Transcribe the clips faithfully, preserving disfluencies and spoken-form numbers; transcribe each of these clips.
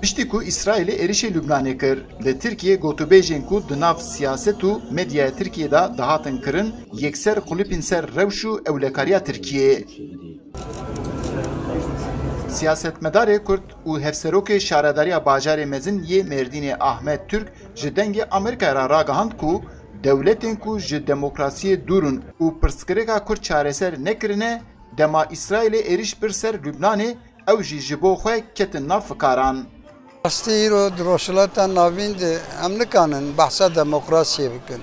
Piştî ku Îsraîlê êrişê Lubnanê kir, li Tirkiyê gotûbêjên ku di nav siyaset û medyaya Tirkiyê de dihatin kirin, yekser qulipîn ser rewş û ewlekariya Tirkiyê. Siyasetmedarê Kurd û hevserokê Şaredariya Bajarê Mezin yê Mêrdînê Ahmet Türk ji Dengê Amerîkayê re ragihand ku dewletên ku ji demokrasiyê dûr in û pirsgirêka Kurd çareser nekirine, dema Îsraîlê êriş bir ser Lubnanê, ew jî ji bo xwe ketin nav fikaran. Rastî îro di Rojhilata Navîn de em nikanin behsa demokrasiyê bikin.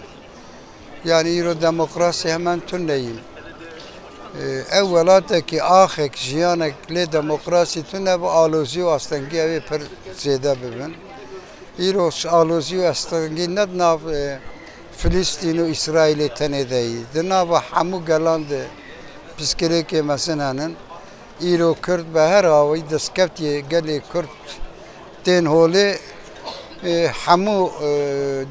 Yanî îro demokrasî hemen tune yî. Ew welatekî axek, jiyanek lê demokrasî tune bi alozî û astengî ew ê pir zêde bibin. Îro alozî û astengî ne di nav, e, Filistîn û Îsraîlê tenê de yî. Di nava hemû gelan de pirsgirêkê mezin henin. Îro Kurd bi her awayî destkeftiye gelê Kurd tên holê, e, hemû, e,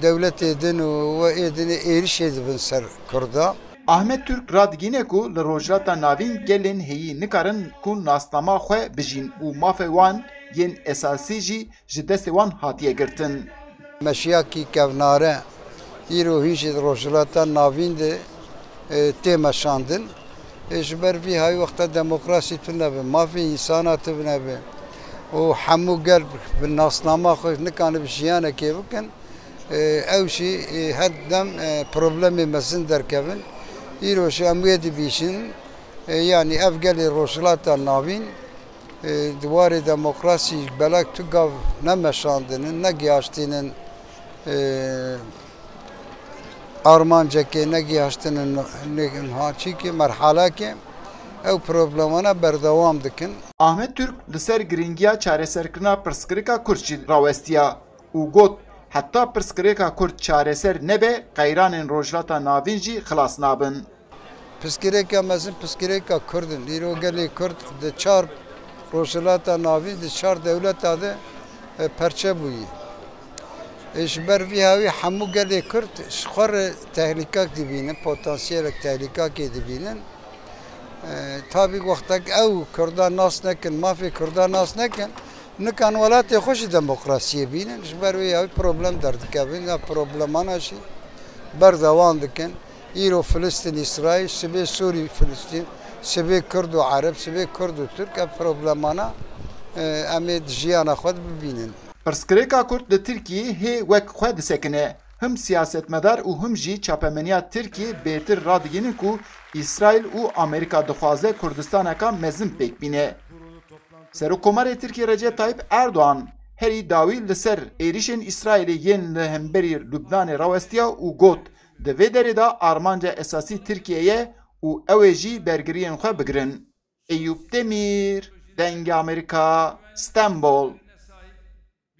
dewletê din û we ê dinê êrişê dibin ser Kurda. Ahmet Türk radigîne ku li Rojhilata Navîn gelên heyî nikarin ku nasnama xwe bijîn û mafê wan yên esasî jî ji destê wan hatiye girtin. Meşiyakî kevnare îro hîn jî di Rojhilata Navîn de, e, tê meşandin. E, ji ber vî hayî wexta demokrasî tune be, mafê însana tune be û hemû gel bi nasnama xwe nikane bi jiyanekê bikin, e, ew jî, e, her dem, e, problemê mezin derkevin. Îro jî em wê dibîjin, e, yanî ev gelê Rojhilata Navîn, e, di warê demokrasî belek tu gav nemeşandinin, negihaştînin, e, armancekê, negihaştinin niha çîkê, merhalekê, ew problemana berdewam dikin. Ahmet Türk li ser girîngiya çareserkirina pirsgirêka Kurd jî rawestiya û got, heta pirsgirêka Kurd çareser nebe, qeyranên Rojhilata Navîn jî xilas nabin. Pirsgirêka mezin pirsgirêka Kurd in. Îro gelê Kurd di çar Rojhilata Navîn, di çar dewleta de, e, perçe bûyî. E, ji ber vî hawî hemû gelê Kurd ji xwe re tehlîkak dibînin, potansiyelek tehlîkakê dibînin. E, tabî wextek ew Kurda nas nekin, mafê Kurda nas nekin, nikan welatê xwe ji demokrasiyê bînin. Ji ber wê ew problem derdikevin, ev problemana jî berdewam dikin. Îro Filistîn, Îsraîl, sibê Sûrî, Filistîn, sibê Kurd û Ereb, sibê Kurd û Tirk, ev problemana, e, em ê di jiyana xwe de bibînin. Pirsgirêka Kurd li Tirkiyê hê wek xwe disekine. Him siyasetmedar û him jî çapemeniya Tirkiyê bêtir radigihînin ku Îsraîl û Amerîka dixwaze Kurdistaneka mezin pêk bîne. Serokkomarê Tirkiyê Recep Tayyip Erdogan herî dawî li ser êrişên Îsraîlê yên li hemberî Lubnanê rawestiya û got, di vê derê de armanca esasî Tirkiye ye û ew ê jî bergiriyên xwe bigirin. Eyûp Demîr, Dengê Amerîka, Stenbol.